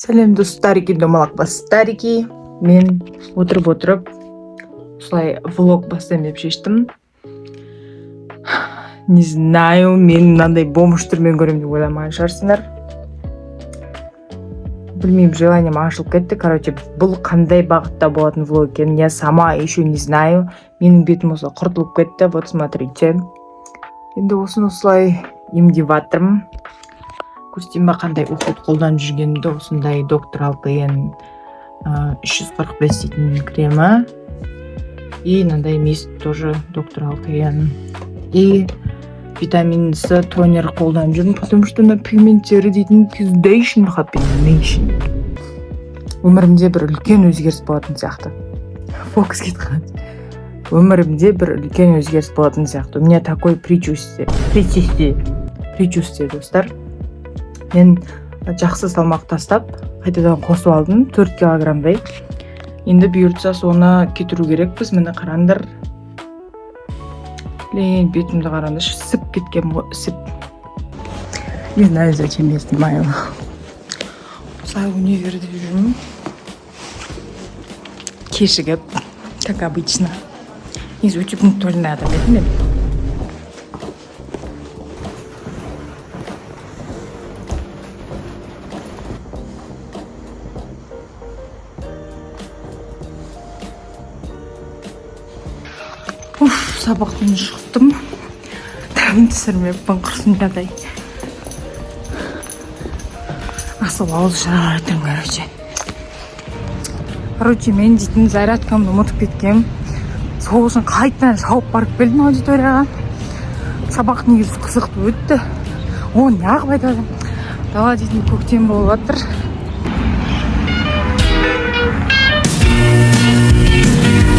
Сәлем, достарики, домалақ бастарики! Мен отырып отырып осылай влог бастаймын деп шештім. Не знаю, мен мынандай бомж түрмен көремін деп ойламаған шығарсыңдар. Білмеймін, желанием ашылып кетті. Короче, бұл қандай бағытта болатын влог екенін я сама еще не знаю. Менің бетім осы құртылып кетті, вот смотрите. Енді осыны осылай емдеп жатырмын. Көрсетейін ба, қандай уход қолданып жүргенімді? Осындай Доктор Алтын 345 дейтін кремі и мынандай мист, тоже Доктор Алтын, и витамин С тонер қолданып жүрмін, потому что мына пигменттері дейтін пиздейшн, happy. Өмірімде бір үлкен өзгеріс болатын сияқты. Фокус кетіп қалды. Өмірімде бір үлкен өзгеріс болатын сияқты, у меня такое предчувствие, предчувствие, предчувствие. Достар, мен жақсы салмақ тастап, қайтадан қосып алдым 4 килограммдай. Енді бұйыртса, соны кетіру керекпіз. Міне, қараңдар. Блин, бетімді қараңдаршы, ісіп кеткен ғой, ісіп. Не знаю, зачем я снимаю. Осылай универде жүрмін, кешігіп, как обычно. Негізі өте пунктуальный адам едім мен. Уф, сабақтан шықтым, дәмін түсірмеппін, құрсын. Жағдай асыл, ауыз шығарып жатырмын. Короче, мен дейтін зарядкамды ұмытып кеткенмін. Сол үшін қайтадан шауып барып келдім аудиторияға. Сабақ негізі қызықты өтті. Оны неғып айтып жатырмын? Дала дейтін көктем болып жатыр.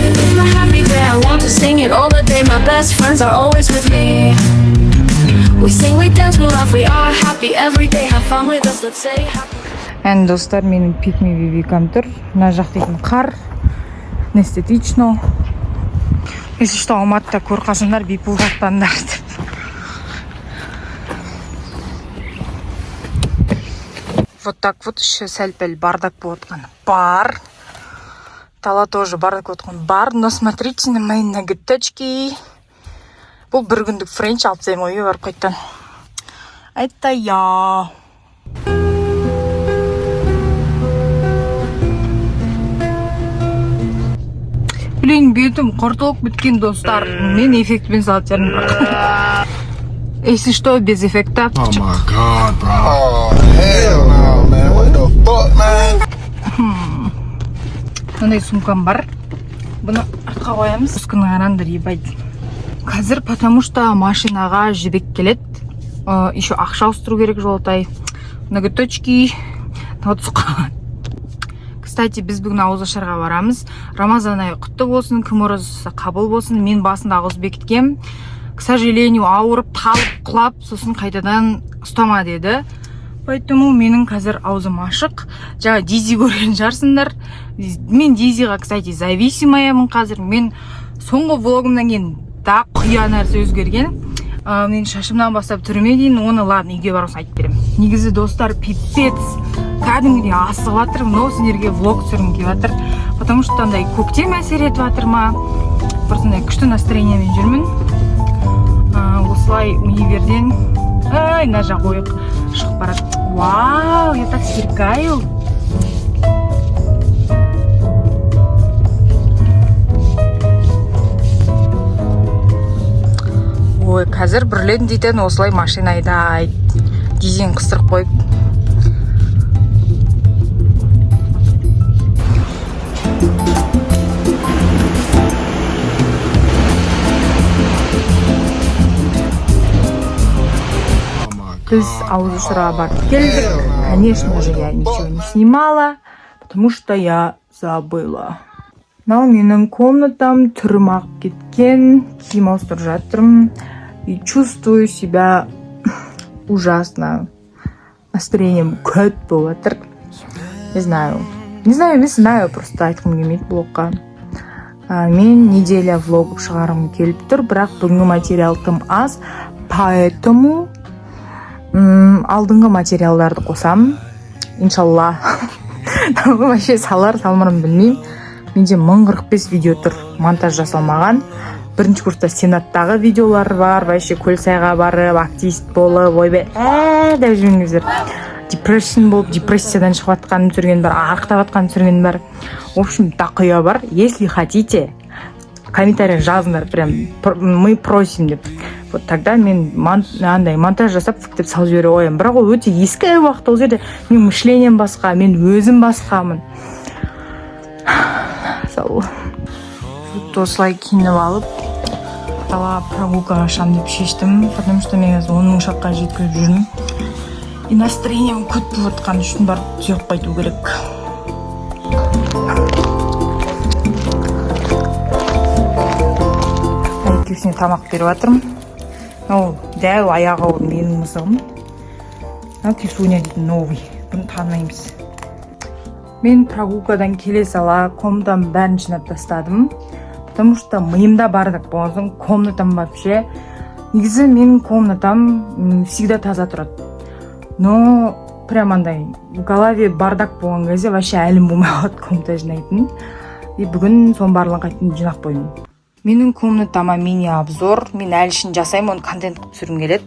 It's my happy day, I want to sing it all the day. My best friends are always with me. We sing, we dance, we laugh, we are happy every day. Have fun with us, let's say happy. Ән, достар, менің пикми бибикам тұр. Мына жақ дейтін қар, эстетично. Если что, Алматыда көріп қалсаңдар, бипул тартпаңдар деп. Вот так вот. Еще сәл пәл бардак болып жатқан бар, дала тоже бардак болып жатқан бар. Но смотрите на мои ноготочки. Бұл бір күндік френч, алып тастаймын ғой үйге барып қайтадан. Это я. Блин, бетім құртылып біткен, достар. Мен эффектпен салып жатырмын, бірақ если что, без эффекта. Oh my God, bro. Oh, hell no, man. What the fuck, man? Мынандай сумкам бар, бұны артқа қоямыз. Күні қараңдар, ебать, қазір, потому что машинаға Жібек келеді. Еще ақша ауыстыру керек. Жолтай ноготочки түсіп қалған. Кстати, біз бүгін ауызашарға барамыз. Рамазан айы құтты болсын, кім ораза ұстаса, қабыл болсын. Мен басында ауыз бекіткем, к сожалению, ауырып, талып, құлап, сосын қайтадан ұстама деді. Поэтому менің қазір аузым ашық. Жаңа Дизи көрген шығарсыңдар. Мен Дизиға, кстати, зависимаямын қазір. Мен соңғы влогымнан кейін да құя нәрсе өзгерген. Менің шашымнан бастап түріме дейін. Оны, ладно, үйге барып айтып беремін. Негізі, достар, пипец, кәдімгідей асығып жатырмын, но сендерге влог түсіргім келіп жатыр, потому что андай көктем әсер етіп жатыр ма, бір сондай күшті настроениемен жүрмін. Осылай универден, ай, мына жақ ойық шығып барады. Вау, я так сверкаю. Ой, қазір Бірлен дейтін осылай машина айдайды, дизелін қыстырып қойып. Oh my God. Біз ауызашарға барып келдік. Конечно же, я ничего не снимала, потому что я забыла. Мынау менің комнатам, түрім ағып кеткен, киім ауыстырып жатырмын и чувствую себя ужасно. Настроением көп болып жатыр. Не знаю, не знаю емес, знаю, просто айтқым келмейді блогқа. Мен неделя влог шығарғым келіп тұр, бірақ бүгінгі материал тым аз, поэтому алдыңғы материалдарды қосамын. Иншалла, вообще салар салмарым білмеймін. Менде 1045 видео тұр монтаж жасалмаған. Бірінші курста сенаттағы видеолар бар. Вообще Көлсайға барып, активист болып, ойбай, ә деп жүрген, депрессион болып, депрессиядан шығып жатқанын түсірген бар, арықтап жатқанын түсірген бар. В общем, дохуя бар. Если хотите, комментарий жазыңдар, прям мы просим деп. Вот тогда мен андай монтаж жасап, фук деп салып жібере қоямын. Бірақ ол өте ескі уақыт, ол жерде менің мышлением басқа, мен өзім басқамын. Сол вот осылай киініп алып, дала прогулкаға шығамын деп шештім, потому что мен қазір 10 000 шаққа жеткізіп жүрмін и настроением көп болып жатқан үшін барып түзеп қайту керек. Екеуісіне тамақ беріп жатырмын. Мынау дәу, аяғы ауыр менің мысығым. Мынау Кисуня дейтін новый, бұны танымаймыз. Мен прогулкадан келе сала комнатамның бәрін жинап тастадым, потому что миымда бардак болған соң комнатам вообще. Негізі менің комнатам всегда таза тұрады, но прям андай в голове бардак болған кезде вообще әлім болмай қалады комната жинайтын. И бүгін соның барлығын қайтадан жинап қойдым. Менің комнатама мини обзор мен әлі үшін жасаймын, оны контент қылып түсіргім келеді.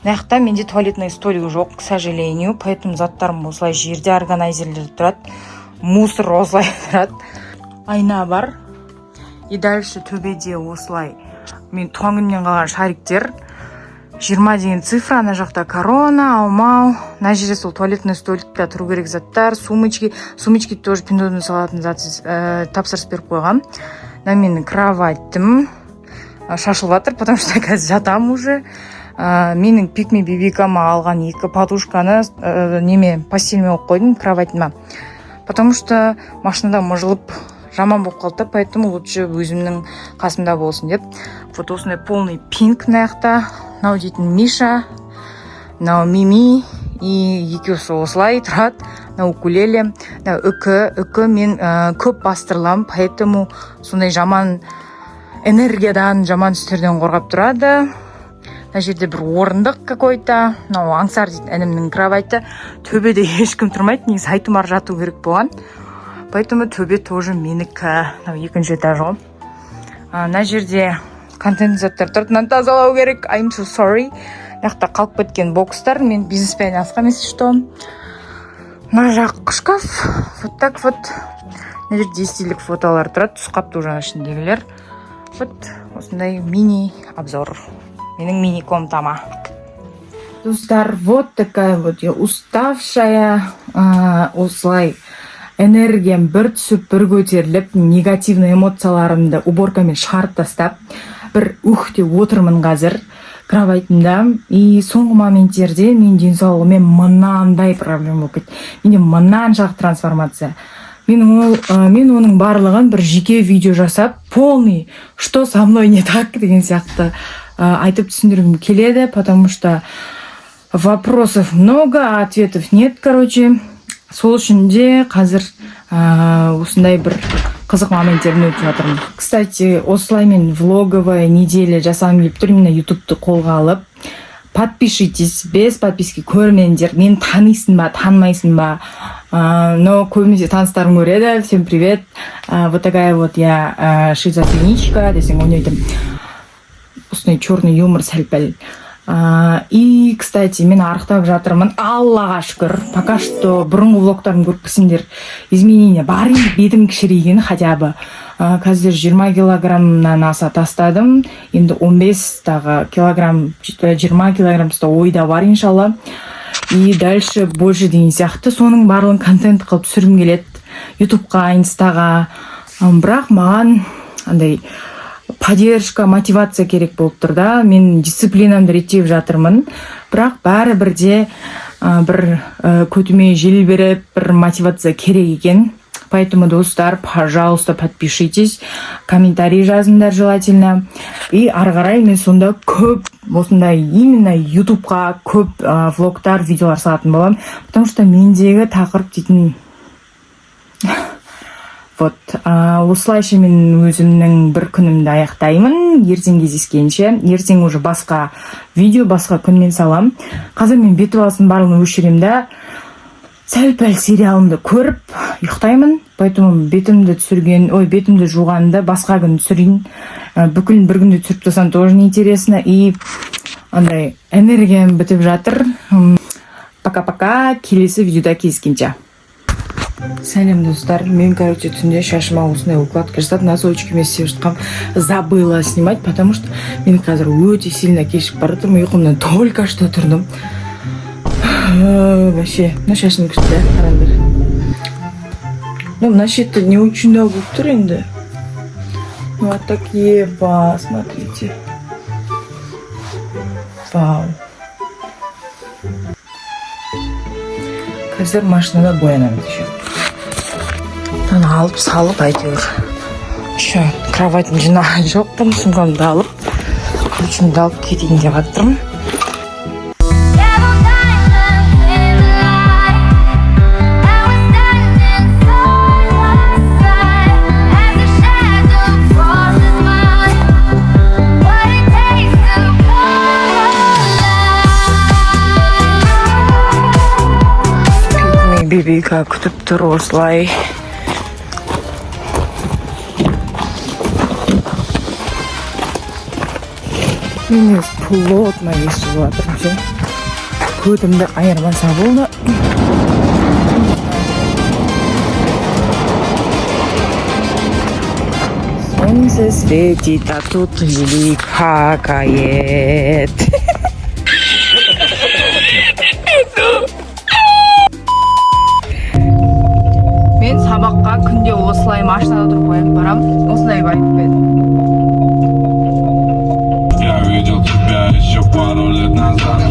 Мына жақта менде туалетный столик жоқ, к сожалению, поэтому заттарым осылай жерде органайзерлер тұрады, мусор осылай тұрады. Айна бар. И дальше төбеде осылай мен туған күнімнен қалған шариктер, 20 деген цифра, ана жақта корона аумау. Мына жерде сол туалетный столикта тұру керек заттар, сумочки. Сумочки тоже Пиндуодуодан салатын зат, тапсырыс беріп қойғам. Мына менің кроватім шашылып жатыр, потому что қазір жатамын уже. Менің пикми бибикама алған екі подушканы неме, постеліме қойып қойдым, кроватьыма, потому что машинада мыжылып жаман болып қалды да, поэтому лучше өзімнің қасымда болсын деп. Вот осындай полный пинк мына жақта. Мынау дейтін Миша, мынау Мими, и екеуісі осылай тұрады. Мынау укулеле, мынау үкі. Үкі мен көп бастырыламын, поэтому сондай жаман энергиядан, жаман түстерден қорғап тұрады. Мына жерде бір орындық какой-то. Мынау Аңсар дейтін інімнің кровати. Төбеде ешкім тұрмайды, негізі Айтұмар жату керек болған, поэтому төбе тоже менікі. Мынау екінші этаж ғой. Мына жерде контент заттар тұрады, мынаны тазалау керек. I'm so sorry. Мына жақта қалып кеткен бокстар, мен бизнеспен айналысқанмын, если что. Мына жақ шкаф. Вот так вот. Мына жерде естелік фотолар тұрады, түсіп қалыпты уже ішіндегілер. Вот осындай мини обзор менің мини комнатама. Достар, вот такая вот я уставшая. Осылай энергиям бір түсіп, бір көтеріліп, негативный эмоцияларымды уборкамен шығарып тастап, бір ух деп отырмын қазір кроватьымда. И соңғы моменттерде менің денсаулығыммен мынандай проблема болып кетті, менде мынаншалық трансформация. Мен оның барлығын бір жеке видео жасап, полный что со мной не так деген сияқты айтып түсіндіргім келеді, потому что вопросов много, а ответов нет. Короче, сол үшін де қазір осындай бір қызық моменттерін өтіп жатырмын. Кстати, осылай мен влоговая неделя жасағым келіп тұр, именно Ютубты қолға алып. Подпишитесь, без подписки көрмеңдер. Мені танисың ба, танымайсың ба, но көбінесе таныстарым көреді. Всем привет. Вот такая вот я шизофреничка десең ойнайтын, осындай черный юмор сәл пәл. И кстати, мен арықтап жатырмын, Аллаға шүкір. Пока что бұрынғы влогтарымды көріп келсеңдер, изменение бар енді, бетім кішірейген хотя бы. Қазір 20 килограммнан аса тастадым, енді 15 тағы килограмм, 20 килограмм тастау ойда бар, иншалла. И дальше больше деген сияқты. Соның барлығын контент қылып түсіргім келеді Ютубқа, Инстаға. Бірақ маған андай поддержка, мотивация керек болып тұр да. Мен дисциплинамды реттеп жатырмын, бірақ бәрібір де бір көтіме жел беріп, бір мотивация керек екен. Поэтому, достар, пожалуйста, подпишитесь, комментарий жазыңдар желательно. И ары қарай мен сонда көп осындай именно Ютубқа көп влогтар, видеолар салатын боламын, потому что мендегі тақырып дейтін. Вот осылайша мен өзімнің бір күнімді аяқтаймын. Ертең кездескенше. Ертең уже басқа видео, басқа күнмен салам. Қазір мен бет баласын барлығын өшіремін да. Сәл пәл сериалымды көріп ұйықтаймын, поэтому бетімді түсірген, ой, бетімді жуғанды басқа күні түсірейін. Бүкілін бір күнде түсіріп тастасам, тоже неинтересно, и андай энергиям бітіп жатыр. Пока пока, келесі видеода кездескенше. Сәлем, достар. Мен, короче, түнде шашыма осындай укладка жасап, носочкимен істеп жатқанмын. Забыла снимать, потому что мен қазір өте сильно кешігіп бара жатырмын. Ұйқымнан только что тұрдым. Вообще, мына шашым күшті, да, қараңдар. Ну, мына шеті не очень да болып тұр енді. Ну, а так, еба, смотрите. Вау. Қазір машинада боянамыз еще. Мынаны алып салып, әйтеуір еще кроватьін жинаған жоқпын. Сумкамды алып, ключімді алып кетейін деп жатырмын. Yellow diamonds in the light, and we're standing side by side as a shadow crosses mine. What it takes to come alive. Бибика күтіп тұр осылай. Мен негізі плотно естіп жатырмын ше, көтімді айырмаса болды. Солнце светит, а тут Лили какает. Мен сабаққа күнде осылай машинада отырып қояйын барам. Осындай вайбпен. Я видел тебя еще пару лет назад.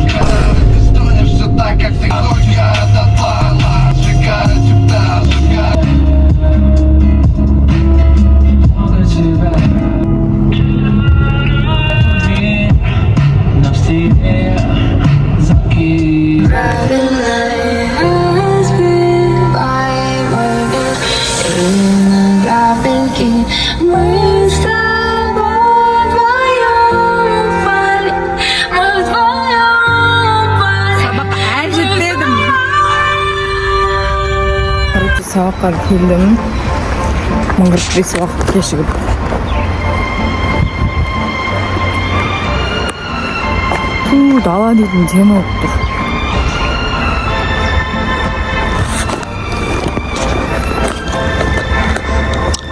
Ты стонешь все так, как ты только дотла. Сжигаю тебя, сжигаю. Тебя на все замки. Driving has been by тропинки. Мы с тобой вдвоем упали, мы вдвоем упали. Сабаққа әлі жетпедім. Короче, сабаққа келдім. 10:45 уақыт кешігіп. Ту, дала дейтін тема болып тұр.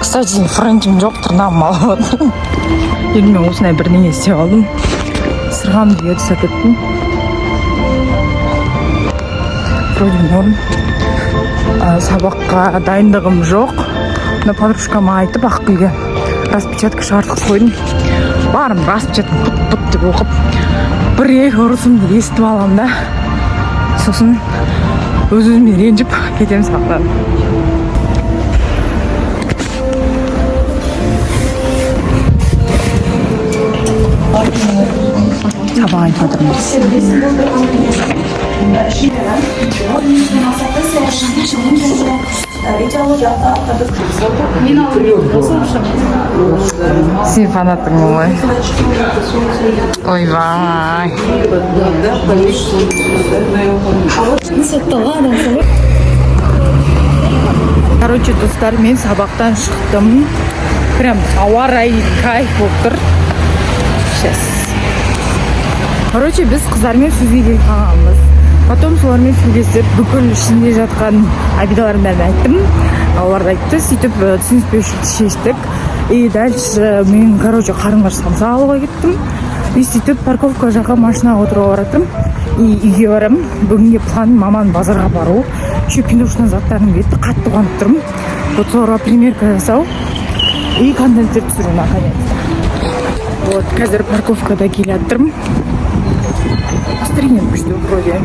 Кстати, френчім жоқ, тырнағым алып жатырмын. Енді мен осындай бірдеңе істеп алдым. Сырғамды кие тастап кеттім. Вроде норм. Сабаққа дайындығым жоқ. Но подружкама айтып, Ақгүлге распечатка шығартқызып қойдым. Барым распечатка пыт пыт деп оқып, бір екі ұрысымды естіп аламын да, сосын өз өзіме ренжіп кетемін сабақтан. Сабақ айтып жатырмыз. Сен фанатың ғой. Ойбай. Короче, достар, мен сабақтан шықтым. Прям ауа райы кайф болып тұр. Сейчас. Короче, біз қыздармен сөзге келіп қалғанбыз. Потом солармен сөйлесіп, бүкіл ішінде жатқан обидалардың бәрін айттым. Олар да айтты, сөйтіп түсініспеушілікті шештік. И дальше мен, короче, қарным аш, самса алуға кеттім. И сөйтіп парковка жаққа машинаға отыруға бара жатырмын. И үйге барамын. Бүгінге планым маманың базарға бару. Еще пиндоштан заттарым кетті, қатты қуанып тұрмын. Вот соларға примерка жасау и контенттер түсіру наконец-то. Вот, қазір парковкада келе жатырмын. Настроением күшті вроде.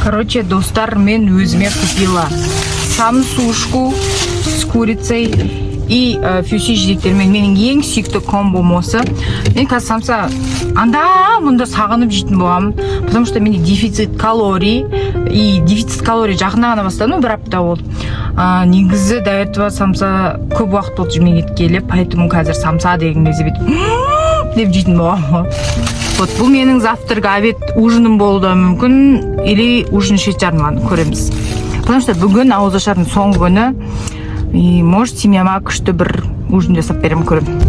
Короче, достар, мен өзіме купила самсушку с курицей. И фюси жидектермен менің ең сүйікті комбом осы. Мен қазір самса анда мұнда сағынып жейтін боламын, потому что менде дефицит калорий. И дефицит калорий жақында ғана бастадым, ну, бір апта болды. Негізі до этого самса көп уақыт болды жемей кеткелі, поэтому қазір самса деген кезде бүйтіп «Ммм» деп жейтін боламын. Вот бұл менің завтрак, обед, ужиным болуы да мүмкін, или ужин 7:30, ладно, көреміз, потому что бүгін ауызашардың соңғы күні, и может, семьяма күшті бір ужин жасап беремін, көремін.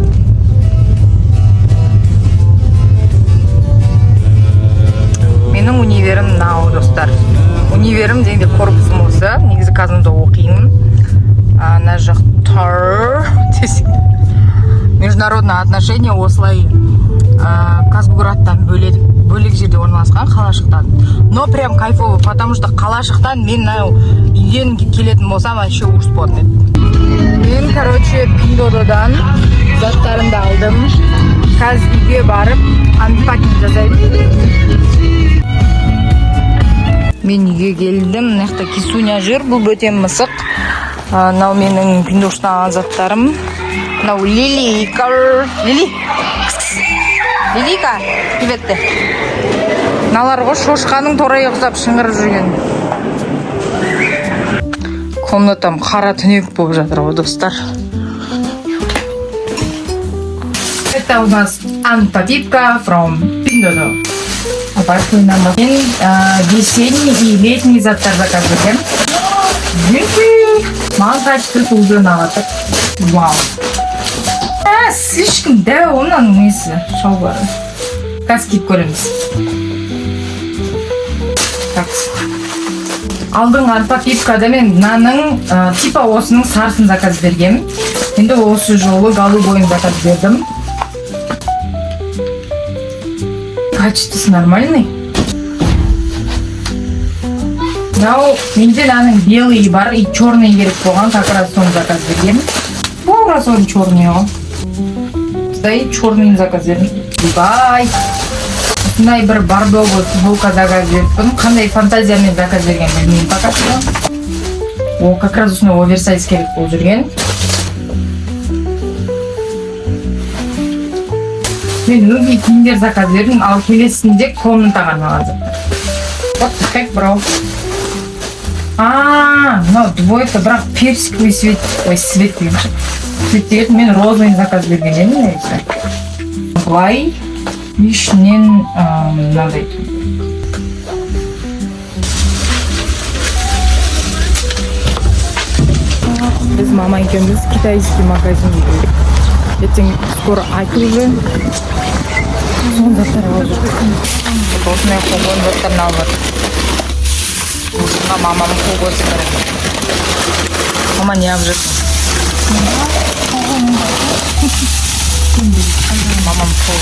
Менің универім мынау, достар. Универім дегенде корпусым осы. Негізі КазНУда оқимын. Ана жақта десең, международные отношения. Осылай КазГУградтан бөлек, бөлек жерде орналасқан, қалашықтан. Но прям кайфово, потому что қалашықтан мен мынау үйден келетін болсам, вообще ужас болатын еді. Мен, короче, Пиндуодуодан заттарымды алдым. Қазір үйге барып unpacking жасаймын. Мен үйге келдім. Мына жақта Кисуня жүр, бұл бөтен мысық. Мынау менің Пиндуодуодан алған заттарым. Мынау Лилика. Лили. Кс, кс. Лилика, привет де. Мыналар ғой шошқаның торайы ұқсап шыңғырып жүрген. Комнатам қара түнек болып жатыр ғой, достар. Это у нас unpacking from Пиндуодуо. Мен весенний и летний заттар заказ бергем. Маған качествосы уже ұнап жатыр. Вау. Слишком дәу мынаның несі, шалбары. Қазір киіп көреміз. Так. Алдыңғы unpacking-када мен мынаның типа осының сарысын заказ бергем. Енді осы жолы голубойын заказ бердім. Качествосы нормальный. Мынау менде мынаның белый бар и черный керек болған, как раз соны заказ бергем. Тура соның черный ғой. Осындай черныйын заказ бердім. Бай. Осындай бір бордовый футболка заказ беріппін. Қандай фантазиямен заказ берген, білмеймін пока что. О, как раз осындай оверсайз керек болып жүрген. Мен өңкей киімдер заказ бердім, ал келесінде комнатаға арналған заттар. What the heck, bro? А, мынау двойка, бірақ персиковый цвет, ой, цвет деген. Цвет деген, мен розовый заказ берген едім негізі. Былай, ішінен мынандай. Біз мама екеуміз китайский магазинге келдік. Ертең скоро айт уже. Соның заттар алып жүрдік. Осындай қоғон заттарын алып жатыр. Мына мамам қол көрсін. Мама, не алып жүрсің? Мамам қол.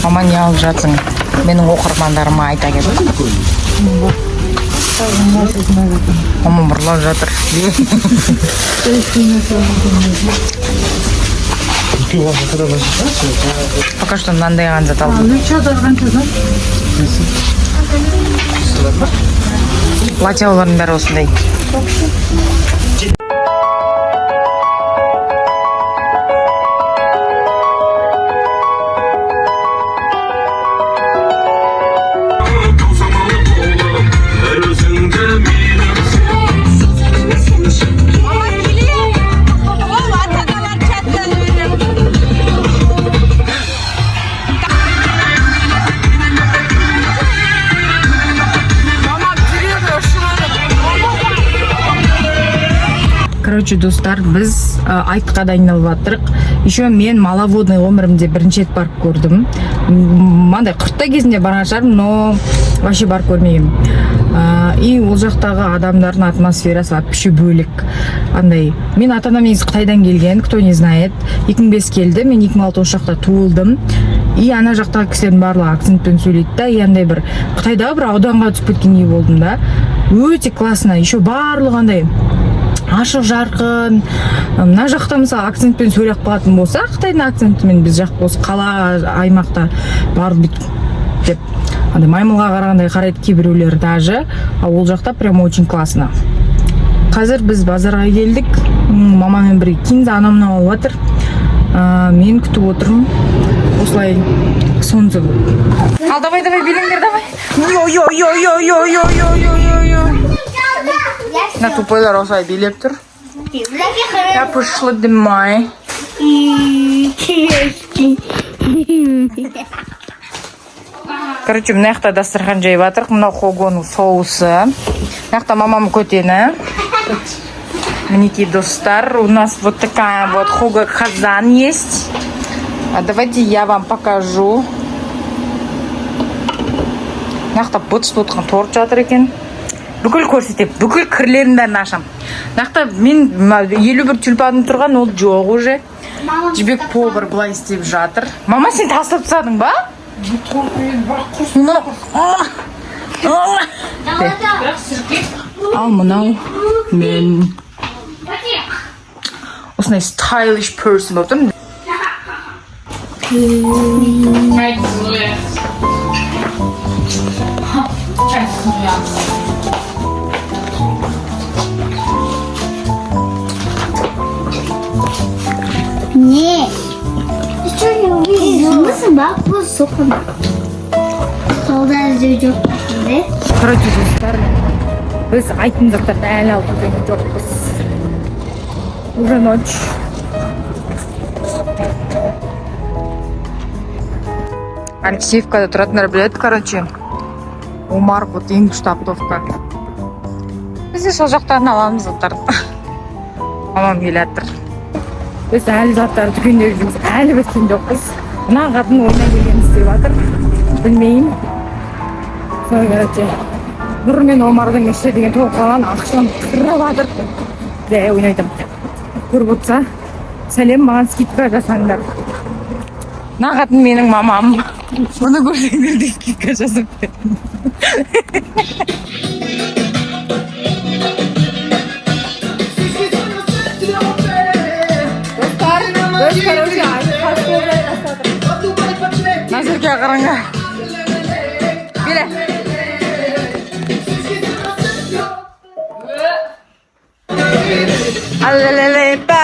Мама, не алып жатсың? Менің оқырмандарыма айта кет. Мамам ұрлап жатыр. Пока что мынандай ғана зат алдым. Платьялардың бәрі осындай. Короче, достар, біз айтқа дайындалып жатырық. Еще мен маловодный өмірімде бірінші рет барып көрдім. Мынандай құртта кезінде барған шығармын, но вообще барып көрмегенмін. И ол жақтағы адамдардың атмосферасы вообще бөлек. Андай, мен ата анам негізі Қытайдан келген, кто не знает. 2005 келді, мен 2006 осы жақта туылдым. И ана жақтағы кісілердің барлығы акцентпен сөйлейді да, и андай бір Қытайдағы бір ауданға түсіп кеткендей болдым да. Өте классно, еще барлығы андай ашық жарқын. Мына жақта мысалы акцентпен сөйлеп қалатын болса, қытайдың акцентімен, біз жақ осы қала аймақта барлығы бүйтіп деп. Андай маймылға қарағандай қарайды кейбіреулер даже, а ол жақта прям очень классно. Қазір біз базарға келдік. Мамамен бірге кинза, анау мынау алып жатыр. Мен күтіп отырмын осылай, солнце. Ал, давай, давай, билеңдер, давай. Йо, йо, йо, йо, йо, йо, йо, йо, йо, йо. Мына тупойлар осылай билеп тұр. Я пошла домой. Короче, мына жақта дастархан жайып жатырық. Мынау хогоның соусы, мына жақта мамам көтені. Мінекей, достар, у нас вот такая вот хого казан есть. А давайте я вам покажу. Мына жақта быт шыт отқан торт жатыр екен. Бүкіл көрсетемін, бүкіл кірлерін, бәрін ашамын. Мына жақта мен 51 тюльпаным тұрған, ол жоқ уже. Жібек повар былай істеп жатыр. Мама, сен тастап тастадың ба? Мына- Ал мынау мен осындай stylish person болып тұрмын. Не. Ты что, не увидел? Жындысың ба? Көз соқыр. Қолда іздеу жоқ да? Короче, достар, біз айтын заттарды әлі алып келген жоқпыз. Уже ночь. Алексеевкада тұратындар біледі, короче, Омар вот ең күшті оптовка. Біз де сол жақтан аламыз заттарды. Мамам келе жатыр. Біз әлі заттарды дүкенде жүрміз, әлі біткен жоқпыз. Мына қатын ойнай келгенін істеп жатыр, білмеймін. Солай, короче, Нұр мен Омардың іші деген толып қалған, ақшаны қырып жатыр. Жай ойнайтын. Көріп отырса, сәлем, маған скидка жасаңдар. Мына қатын менің мамам. Бұны көрсеңдер де, скидка жасап беремін. Достар, біз, короче, Назерке, қараңдар. Биле. Алалалай-па.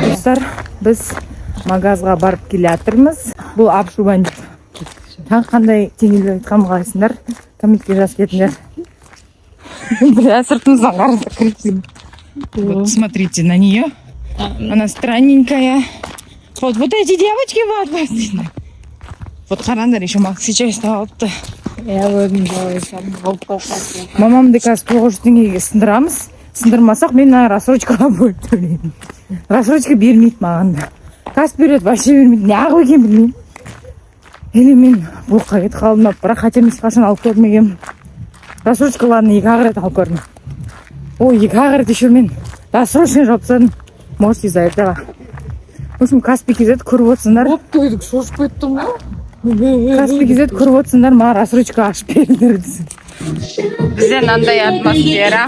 Достар, біз магазға барып келе жатырмыз. Бұл апшу бандит. Тағы қандай теңелер айтқанымды қалайсыңдар, комментке жазып кетіңдер. Бля, сыртымыздан қараса, крики. Вот смотрите на нее, она странненькая. Вот, вот эти девочки, вот, вот, вот, қараңдар, еще Макси чай ұстап алыпты. Мамамды қазір 900 теңгеге сындырамыз. Сындырмасақ, мен мына рассрочкаға бөліп төлеймін. Рассрочка бермейді маған да. Каспи береді, вообще бермейді. Неғып екенін білмеймін. Или мен блокқа кетіп қалдым ба, бірақ хотя мен ешқашан алып көрмегенмін рассрочка. Ладно, екі ақ рет алып көрдім. Ой, екі ақ рет еще мен досрочно жауып тастадым, может, из за этого. В общем, Каспи kz, көріп отырсыңдар. Оп, тойдық, шошып кеттім ғой. Каспи kz, көріп отырсыңдар, маған рассрочка ашып беріңдер десін. Бізде мынандай атмосфера.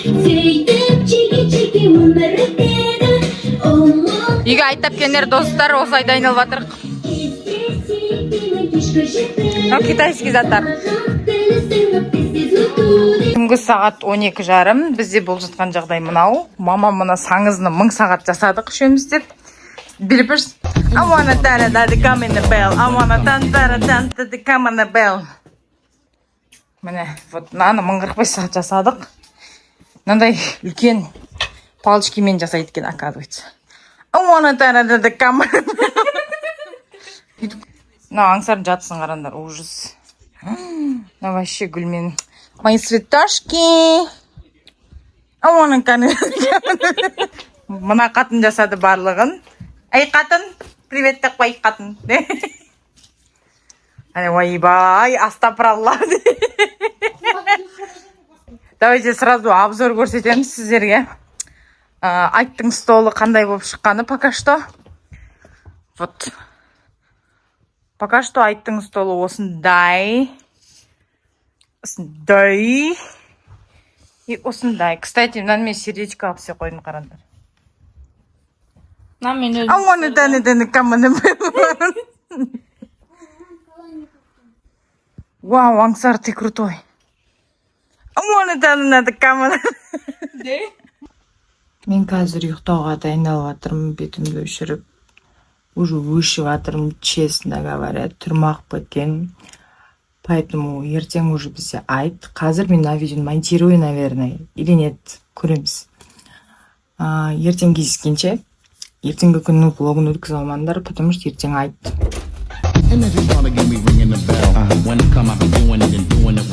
Сөйтіп чеке-чеке өмір өтеді. Ұмыт Үйге айттап келіңдер, достар, осылай дайындалып жатырық. Кездесіп кешкі 7. Мынау китайский заттар. Түнгі сағат 12:30. Бізде болып жатқан жағдай мынау. Мамам мына саңызны мың сағат жасадық үшеуміз деп. Билеп берші. I wanna ta da da come in the bell. I wanna tan ta da tan ta da come in the bell. Міне, вот мынаны 1045 сағат жасадық. Мынандай үлкен палочкамен жасайды екен, оказывается. I wanna ta da da come in the bell. Мына Аңсардың жатысын қараңдар, ужас. Мына вообще гүлмен. Мои цветашки. I wanna come. Мына қатын жасады барлығын. Ай, қатын, привет деп қой, қатын. Әне, ойбай, астапыралла. Давайте сразу обзор көрсетеміз сіздерге. Айттың столы қандай болып шыққаны пока что. Вот. Пока что айттың столы осындай. Осындай. И осындай. Кстати, мынаны мен сердечко алып істеп қойдым, қараңдар. Мына мен өзім. А оны тәні тәні каманы. Вау, Аңсар, ты крутой. Оны тәні надо каманы. Мен қазір ұйықтауға дайындалып жатырмын, бетімді өшіріп. Уже өшіп жатырмын, честно говоря, түрім ағып кеткен. Поэтому ертең уже бізде айт. Қазір мен мына видеоны монтирую, наверное, или нет, көреміз. Ертең кездескенше, ертеңгі күннің влогын өткізе алмаңдар, потому что ертең айт. And if you wanna get me ringing the bell, when it come, I be doing it and doing it.